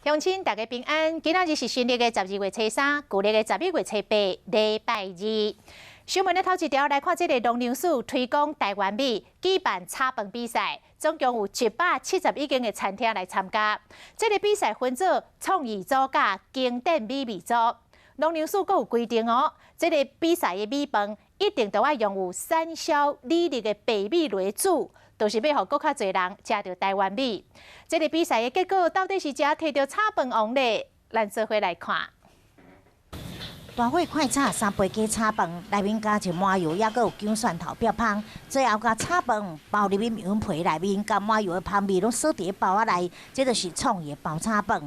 鄉親大家平安，今仔日是新曆的12月初3，舊曆的11月初8，禮拜二。新聞的頭一條來看，這个農糧署推廣台灣米舉辦炒飯比賽，總共有171間的餐廳來參加。這个比賽分做創意組佮經典美味組。農糧署閣有規定哦，這个比賽的米飯一定都愛用有產銷履歷的白米來煮，就是欲予閣較濟人食著台灣米。這个比賽的結果到底是誰提著炒飯王咧？咱做伙來看。大火快炒三杯雞炒飯，內面加一麻油，抑閣有薑蒜頭煏芳。最後共炒飯包入去麵粉皮內面，共麻油的芳味攏鎖佇包仔內，這就是創意的包炒飯。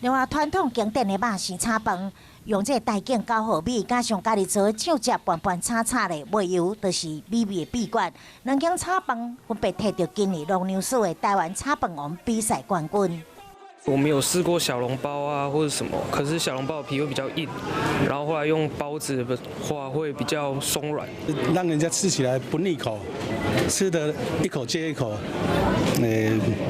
另外，傳統經典的肉絲炒飯，用這个台景9號米，加上家己做的醬汁，拌拌炒炒咧，袂油，就是美味的秘訣。兩間炒飯分別提著今年農糧署的台灣炒飯王比賽冠軍。我們有試過小籠包啊，或者什麼，可是小籠包皮會比較硬，然後後來用包子的話會比較鬆軟，讓人家吃起來不膩口，吃得一口接一口，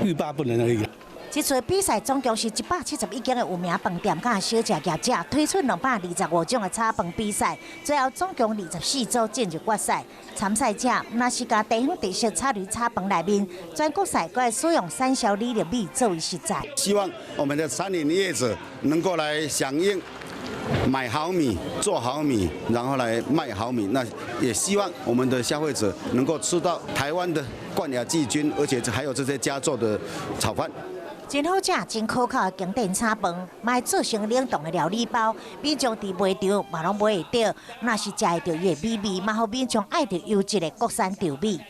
欲罷不能而已。這次比賽總共是171間的有名飯店佮小食業者推出225種的炒飯比賽，最後總共24組進入決賽。參賽者若是共地方特色炒入炒飯內面，全國賽閣會使用產銷履歷米作為食材。希望我們的餐飲業者能夠來響應，買好米、做好米，然後來賣好米。那也希望我們的消費者能夠吃到台灣的冠亞季軍，而且還有這些佳作的炒飯。真好食、真可口的經典炒飯，嘛會做成冷凍的料理包，民眾佇賣場嘛攏買會著。若是食會著伊的美味，嘛予民眾愛著優質的國產稻米。